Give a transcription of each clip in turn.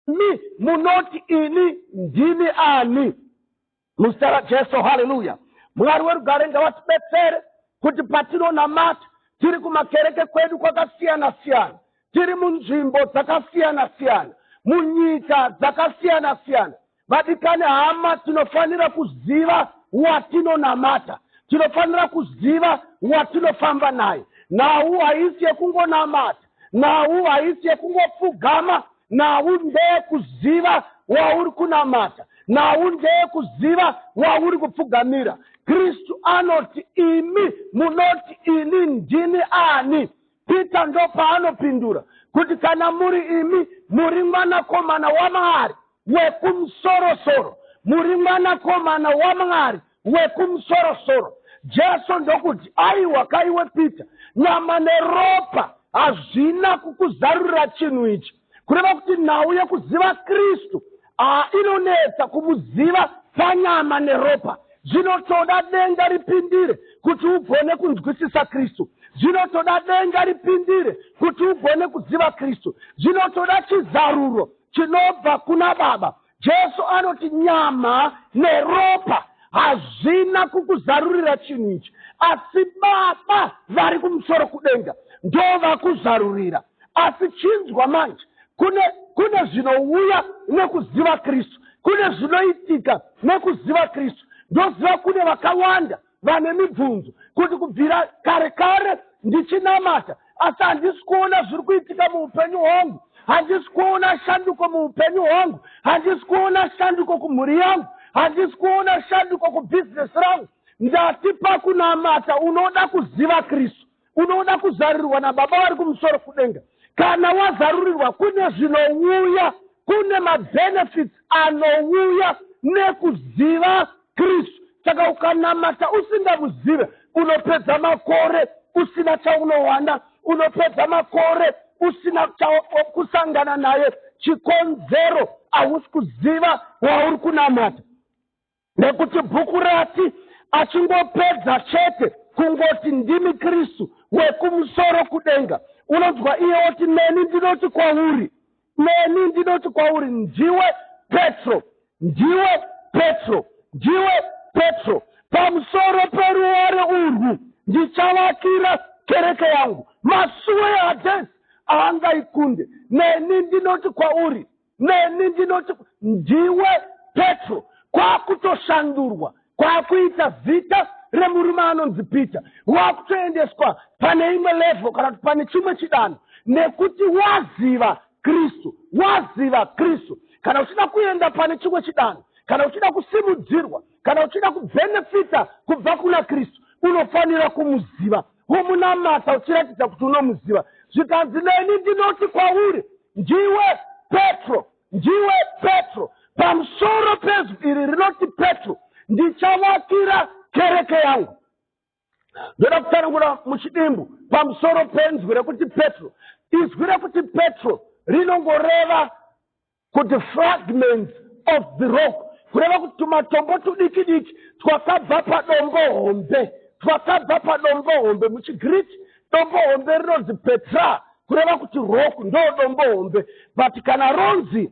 Imi munoti ini ndini ani? Muzita raJesu, haleluya. Mwari werugare ngavatibetsere kuti patinonamata tiri kumakereke kwedu kwakasiyana siyana, tiri munzvimbo dzakasiyana siyana, munyika dzakasiyana siyana. Vadikani hama, tinofanira kuziva watinonamata, tinofanira kuziva watinofamba naye. Nhau haisi yekungonamata, nhau haisi yekungopfugama, nhau ndeyekuziva wauri kunamata, nhau ndeyekuziva wauri kupfugamira. Kristu anoti, imi munoti ini ndini ani? Peter ndopaanopindura kuti kana muri imi muri mwanakomana waMwari wekumusorosoro, muri mwanakomana waMwari wekumusorosoro. Jesu ndokuti, aiwa kaiwe Peter, nyama neropa hazvina kukuzarurira chinhu ichi. Kureva kuti nhau yekuziva Kristu inonetsa kumuziva panyama neropa. Zvinotoda denga ripindire kuti ugone kunzwisisa Kristu. Zvinotoda denga ripindire kuti ugone kuziva Kristu. Zvinotoda chizaruro chinobva kuna Baba. Jesu anoti nyama neropa hazvina kukuzarurira chinhu ichi, asi Baba vari kumusoro kudenga ndovakuzarurira. Asi chinzwa manje, kune kune zvinouya nekuziva Kristu, kune zvinoitika nekuziva Kristu. Ndoziva kune vakawanda vane mibvunzo kuti kubvira kare kare ndichinamata asi handisi kuona zviri kuitika muupenyu hwangu, handisi kuona shanduko muupenyu hwangu, handisi kuona shanduko kumhuri yangu, handisi kuona shanduko kubhizinesi rangu. Ndati pakunamata unoda kuziva Kristu, unoda kuzarurirwa naBaba vari kumusoro kudenga. Kana wazarurirwa, kune zvinouya, kune mabenefits anouya nekuziva Kristu. Saka ukanamata usingamuzive, unopedza makore usina chaunowana, unopedza makore usina kusangana naye. Chikonzero hausi kuziva wauri kunamata. Nekuti bhuku rati achingopedza chete kungoti ndimi Kristu wekumusoro kudenga, unonzwa iye oti, neni ndinoti kwauri, neni ndinoti kwauri, ndiwe Petro, ndiwe Petro, ndiwe Petro, pamusoro peruware urwu ndichavakira kereke yangu, masuo eHadhesi haangaikunde. Neni ndinoti kwauri, Neni ndinoti ndiwe Petro, kwakutoshandurwa kwakuita zita remurume anonzi Peter, wakutoendeswa pane imwe level kana kuti pane chimwe chidanho, nekuti waziva Kristu, waziva Kristu. Kana uchida kuenda pane chimwe chidanho, kana uchida kusimudzirwa, kana uchida kubhenefita kubva kuna Kristu, unofanira kumuziva, womunamata uchiratidza kuti unomuziva. Zvikanzi, neni ndinoti kwauri, ndiwe Petro, ndiwe Petro, pamusoro pezwi iri rinoti Petro ndichavakira kereke yangu. Ndoda kutsanangura muchidimbu pamusoro penzwi rekuti Petro. Izwi rekuti Petro rinongoreva kuti fragments of the rock, kureva kuti tumatombo tudiki diki twakabva padombo hombe, twakabva padombo hombe. MuchiGreek dombo hombe rinonzi Petra, kureva kuti rock ndo dombo hombe, but kana ronzi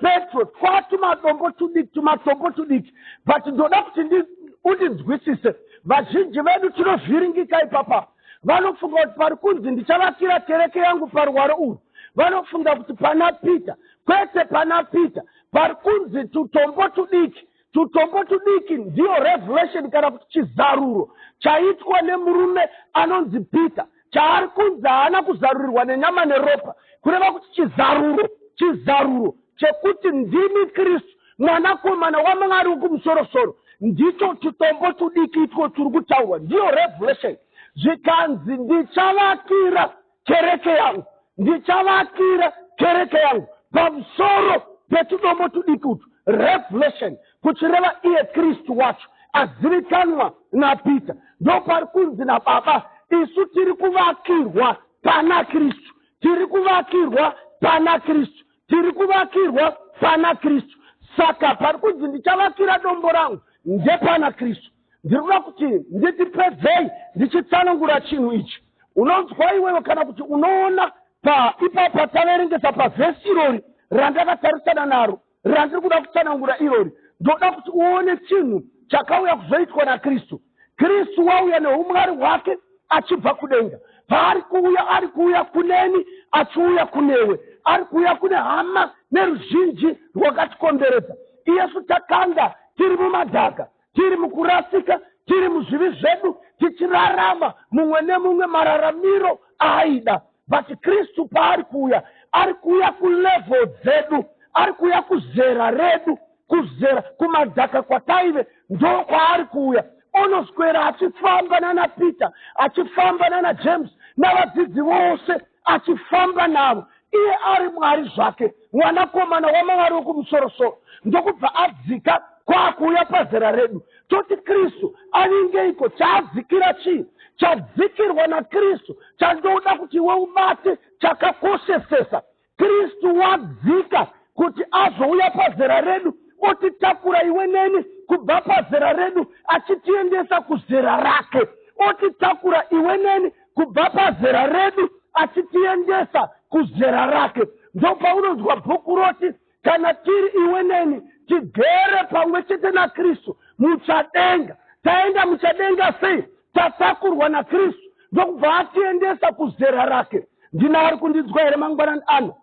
Petro twatumadombo tudiki, tumatombo tudiki. But ndoda kuti undinzwisise, vazhinji vedu tinovhiringika ipapa. Vanofunga kuti pari kunzi ndichavakira kereke yangu paruwaro urwu, vanofunga kuti pana Peter. Kwete pana Peter, pari kunzi tutombo tudiki. Tutombo tudiki ndiyo revelation kana kuti chizaruro chaitwa nemurume anonzi Peter, chaari kunzi haana kuzarurirwa nenyama neropa, kureva kuti chizaruro, chizaruro chekuti ndimi Kristu mwanakomana waMwari wekumusorosoro, ndicho tutombo tudiki itwo turi kutaurwa, ndiyo revelation. Zvikanzi ndichavakira kereke yangu, ndichavakira kereke yangu pamusoro petudombo tudiki utwu, revelation, kuchireva iye Kristu wacho azivikanwa naPeter. Ndopari kunzi naBaba, isu tiri kuvakirwa pana Kristu, tiri kuvakirwa pana Kristu, tiri kuvakirwa pana Kristu. Saka pari kunzi ndichavakira dombo rangu ndepana Kristu. Ndiri kuda kuti nditi pedzei ndichitsanangura chinhu ichi. Unonzwa iwewe kana kuti unoona pa ipapo pataverengesa pavhesi irori. Randakatarisana naro randiri kuda kutsanangura irori, ndoda kuti uone chinhu chakauya kuzoitwa naKristu. Kristu wauya neumwari hwake achibva kudenga. Paari kuuya, ari kuuya kuneni, achiuya kunewe, ari kuuya kune hama neruzhinji rwakatikomberedza. Iyesu takanga tiri mumadhaka, tiri mukurasika, tiri muzvivi zvedu, tichirarama mumwe nemumwe mararamiro aaida. But Kristu paari kuuya, ari kuuya kulevel dzedu, ari kuuya kuzera redu, kuzera kumadhaka kwataive, ndo kwaari kuuya. Onoswera achifamba nana Peter, achifamba nana James navadzidzi vose, achifamba navo. Iye ari Mwari zvake, mwanakomana waMwari wokumusorosoro, ndokubva adzika kwaakuuya pazera redu. Toti Kristu avingeiko? Chaadzikira chii? Chadzikirwa naKristu chandoda kuti iwe ubate chakakoshesesa. Kristu wadzika kuti azouya pazera redu, otitakura iwe neni kubva pazera redu achitiendesa kuzera rake. Otitakura iwe neni kubva pazera redu achitiendesa kuzera rake. Ndopaunonzwa bhuku roti, kana tiri iwe neni tigere pamwe chete naKristu muchadenga. Taenda muchadenga sei? Tatakurwa naKristu ndokubva atiendesa kuzera rake. Ndina ari kundinzwa here mangwanani ano?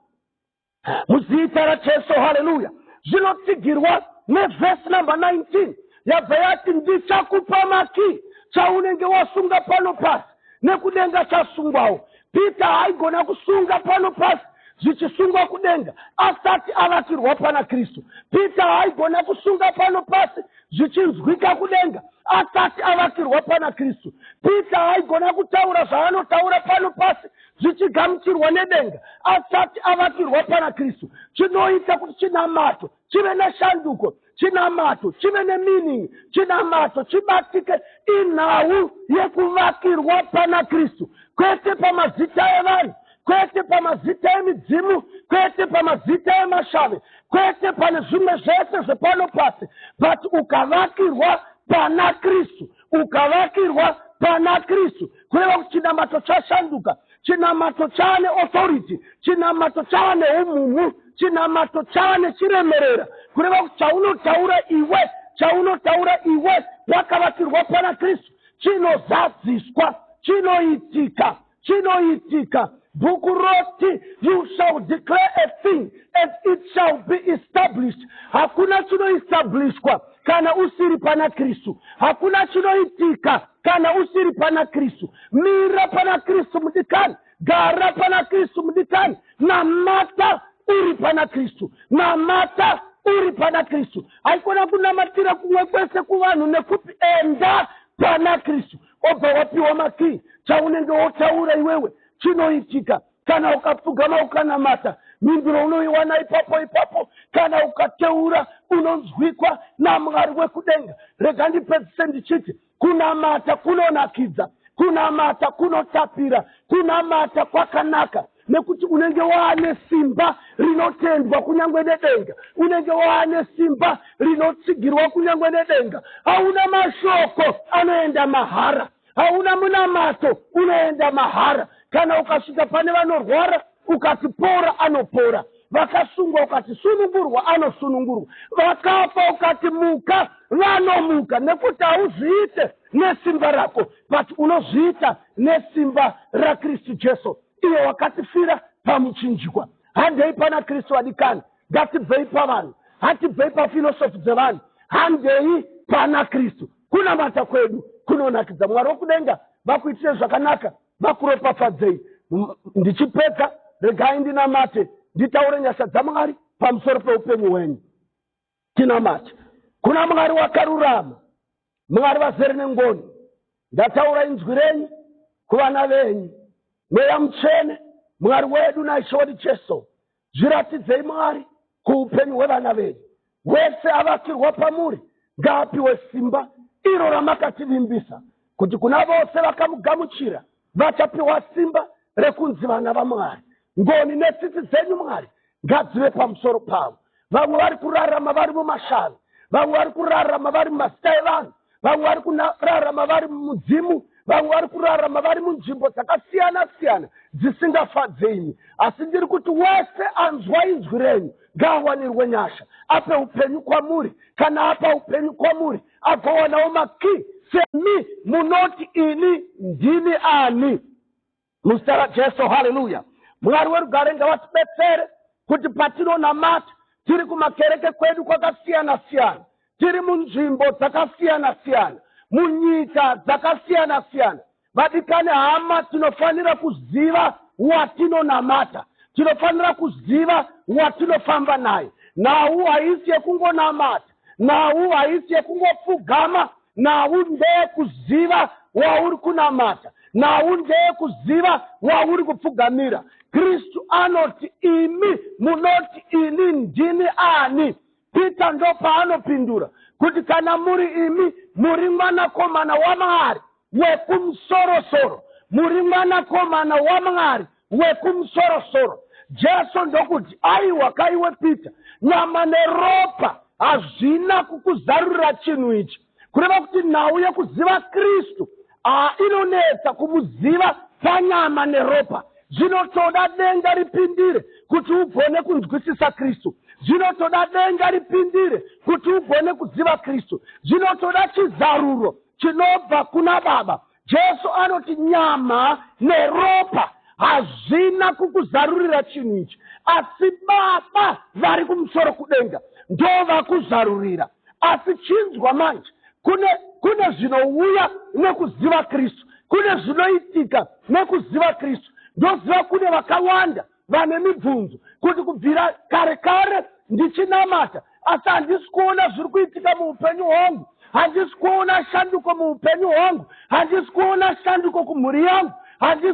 Muzita raJesu, haleluya. Zvinotsigirwa nevhesi namba 19, yabva yati, "Ndichakupa makii. Chaunenge wasunga pano pasi, nekudenga chasungwawo." Peter haigona kusunga pano pasi zvichisungwa kudenga asati avakirwa pana Kristu. Peter haigona kusunga pano pasi zvichinzwika kudenga asati avakirwa pana Kristu. Peter haigona kutaura zvaanotaura pano pasi zvichigamuchirwa nedenga asati avakirwa pana Kristu. Chinoita kuti chinamato chive neshanduko, chinamato chive nemeaning, chinamato chibatike, inhau yekuvakirwa pana Kristu, kwete pamazita evanhu, kwete pamazita emidzimu, kwete pamazita emashave, kwete pane zvimwe zvese zvepano pasi. But ukavakirwa pana Kristu, ukavakirwa pana Kristu, kureva kuti chinamato chashanduka, chinamato chaane authority, chinamato chaane umhumu, chinamato chaane chiremerera. Kureva kuti chaunotaura iwe, chaunotaura iwe wakavakirwa pana Kristu, chinozadziswa, chinoitika, chinoitika. Bhuku roti, "You shall declare a thing and it shall be established." Hakuna chinoestablishwa kana usiri pana Kristu. Hakuna chinoitika kana usiri pana Kristu. Mira pana Kristu, mudikani. Gara pana Kristu, mudikani. Namata uri pana Kristu, namata uri pana Kristu. Haikona kunamatira kumwe kwese, kuvanhu nekupi. Enda pana Kristu, obva wapiwa makii. Chaunenge wotaura iwewe chinoitika. Kana ukapfugama ukanamata, mhinduro unoiwana ipapo ipapo. Kana ukateura, unonzwikwa naMwari wekudenga. Rega ndipedzise ndichiti kunamata kunonakidza, kunamata kunotapira, kunamata kwakanaka, nekuti unenge waane simba rinotendwa kunyange nedenga, unenge waane simba rinotsigirwa kunyange nedenga. Hauna mashoko anoenda mahara, hauna munamato unoenda mahara. Kana ukasvika pane vanorwara ukati, "Pora," anopora. Vakasungwa ukati, "Sunungurwa," anosunungurwa. Vakafa ukati, "Muka," vanomuka, nekuti hauzviite nesimba rako, but unozviita nesimba raKristu Jesu, iye wakatifira pamuchinjikwa. Handei pana Kristu, vadikani. Ngatibvei pavanhu, hatibvei paphilosophy dzevanhu, handei pana Kristu. Kunamata kwedu kunonakidza. Mwari wokudenga vakuitire zvakanaka, vakuropafadzei. Ndichipedza, regai ndinamate, nditaure nyasha dzaMwari pamusoro peupenyu hwenyu. Tinamate kuna Mwari wakarurama. Mwari vazere nengoni, ndataura inzwi renyu kuvana venyu. Mweya Mutsvene, Mwari wedu naIshe wedu Jesu, zviratidzei, Mwari, kuupenyu hwevana venyu. Wese avakirwa pamuri ngaapiwe simba iro ramakativimbisa kuti kuna vose vakamugamuchira vachapiwa simba rekunzi vana vaMwari. Ngoni netsitsi dzenyu, Mwari, ngadzive pamusoro pavo. Vamwe vari kurarama vari mumashavi, vamwe vari kurarama vari mumazita evanhu, vamwe vari kurarama vari mumudzimu. Vamwe vari kurarama vari munzvimbo dzakasiyana siyana dzisingafadze imi. Asi ndiri kuti wese anzwa inzwi renyu ngaawanirwe nyasha, ape upenyu kwamuri. Kana apa upenyu kwamuri, agowanawo makii. Semi munoti ini ndini ani? Muzita raJesu, haleluya. Mwari werugare ngavatibetsere kuti patinonamata tiri kumakereke kwedu kwakasiyana siyana, tiri munzvimbo dzakasiyana siyana, munyika dzakasiyana siyana. Vadikani hama, tinofanira kuziva watinonamata, tinofanira kuziva watinofamba naye. Nhau haisi yekungonamata, nhau haisi yekungopfugama, nhau ndeyekuziva wauri kunamata, nhau ndeyekuziva wauri kupfugamira. Kristu anoti, imi munoti ini ndini ani? Pita ndopaanopindura kuti kana muri imi muri mwanakomana waMwari wekumusorosoro, muri mwanakomana waMwari wekumusorosoro. Jesu ndokuti, aiwa kaiwe Pita, nyama neropa hazvina kukuzarurira chinhu ichi. Kureva kuti nhau yekuziva Kristu inonetsa kumuziva panyama neropa. Zvinotoda denga ripindire kuti ugone kunzwisisa Kristu. Zvinotoda denga ripindire kuti ugone kuziva Kristu. Zvinotoda chizaruro chinobva kuna Baba. Jesu anoti nyama neropa hazvina kukuzarurira chinhu ichi, asi Baba vari kumusoro kudenga ndovakuzarurira. Asi chinzwa manje, kune kune zvinouya nekuziva Kristu, kune zvinoitika nekuziva Kristu. Ndoziva kune vakawanda vane mibvunzo kuti kubvira kare kare ndichinamata, asi handisi kuona zviri kuitika muupenyu hwangu, handisi kuona shanduko muupenyu hwangu, handisi kuona shanduko kumhuri yangu, handisi.